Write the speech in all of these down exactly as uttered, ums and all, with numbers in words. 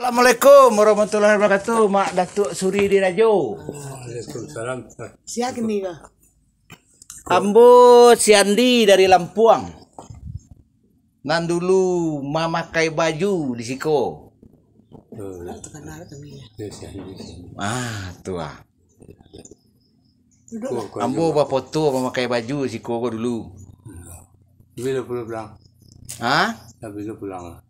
Assalamualaikum warahmatullahi wabarakatuh, Mak Datuk Suri Dirajo. Waalaikumsalam. Sia kini ko? Ambo si Andi dari Lampuang. Nan dulu mamakai baju di siko. Tu lah. Tak terkenal kami, ya. Dia si Andi, si Andi. Ah, tu ah. Duduk. Ko, ko Ambo juga. Bafoto mamakai baju siko ko dulu. Bila pulang? Ha? Dah bila pulang?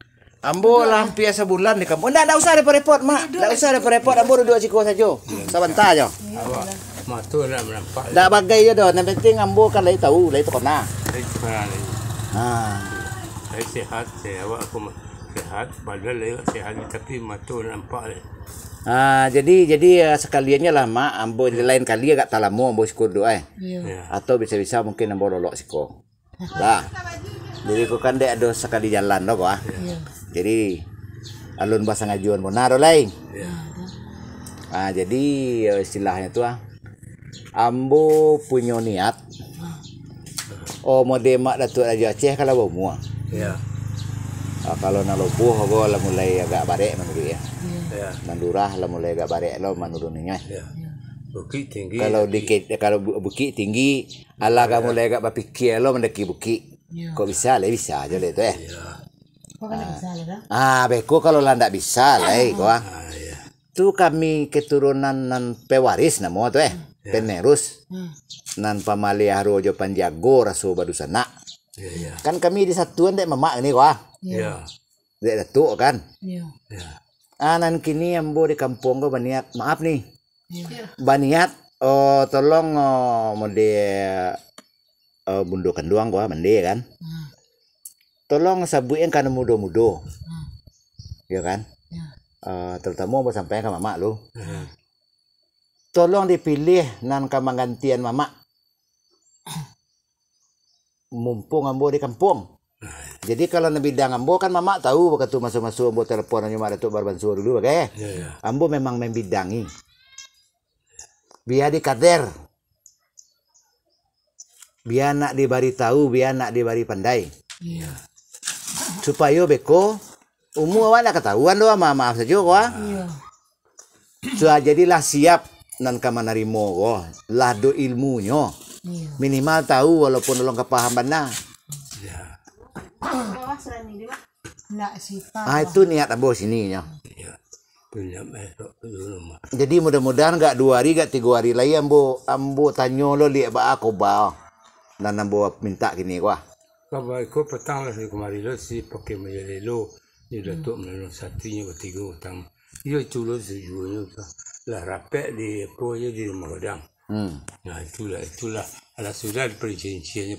Ambo lah hampir sabulan di kampuang. Ndak, ndak usah repot-repot, Mak. Ndak usah repot-repot. Ambo duduk siko sajo. Sabanta jo. Awak mato nak nampak. Ndak bagai jo doh. Nan penting ambo kan lai tahu, lai takona. Lai takona lai. Ha. Lai sehat, sehat awak aku mah. Sehat, badan lai sehat, tapi mato nampak lai. Ah, jadi, jadi, ah, sakaliannyo lah, Mak, ambo lain kali agak talamo ambo siko duduak, eh. Iya. Ya. Atau bisa-bisa mungkin ambo lolok siko. Lah. Jadi ko kan dek ado sakali jalan doh ko, ah. Iya. Jadi alun basangajoan bona doh lai. Iya. Ah, jadi, eh, istilahnyo tu, ah, ambo punyo niat. Oh, mode Mak Datuk Rajo Aceh kalau baumua. Iya. Ah, kalau nan lobuah ko lah mulai agak barek manuruik, ya. Iya. Iya. Nan lurah lah mulai agak barek lo manuruninyo. Iya. Bukik tinggi. Kalau dikit, kalau bu-, bukik tinggi, alah agak mulai agak bapikia lo mandaki bukik. Iya. Kok bisa lah, bisa aja lah itu, eh. Iya. Kok kan ndak bisa lah, dah? Ah, beko kalau lah ndak bisa lah, eh, ko, ah. Ah, iya. Tu kami keturunan nan pewaris namo tu, eh. Hmm. Ya. Penerus. Hmm. Nan pamaliharo jo panjago raso badusanak. Ya, ya. Kan kami disatuan dek mamak ni, ko, ah. Ya. Ya. Dek datuk, kan. Ya. Ya. Ah, nan kini ambo di kampuang ko baniat, maaf ni. Ya. Baniat, oh, tolong, oh, mode, eh, bundo kanduang ko, ah, mande, kan. Hmm. Tolong sabuik yang ka nan mudo-mudo. Hmm. Ya, kan? Ya. Eh, terutama ambo sampaikan ka mamak lu. Hmm. Tolong dipilih nan ka manggantian mamak. Mumpung ambo di kampuang. Jadi kalau nan bidang ambo kan mamak tahu wakatu maso-maso ambo telepon nyo Mak Datuk Barbansua dulu bagai. Ya, ya. Ambo memang membidangi. Bia dikader. Bia nak dibari tahu, bia nak dibari pandai. Iya. Supayo beko, umua awak ndak katahuan doh, ma-, maaf sajo ko, ah. Iya. Sudah jadilah siap nan ka manarimo ko, lah do ilmunyo. Iya. Minimal tahu walaupun alun ka paham bana. Iya. Ndak sifat. Ah, itu niat ambo sininyo. Iya. Jadi mudah-mudahan gak duo hari, gak tigo hari lai ambo, ambo tanyo lo liak baa koba nan ambo mintak kini ko, ah. Koba iko patang lah di kamari lo, si pakai majalelo, di Datuk Malino Satinyo batigo patang. Iyo, itu lo tujuannyo tu. Lah rapek di, apo je, di rumah gadang. Hmm. Nah, itulah, itulah. Alah sudah di perjanjiannyo.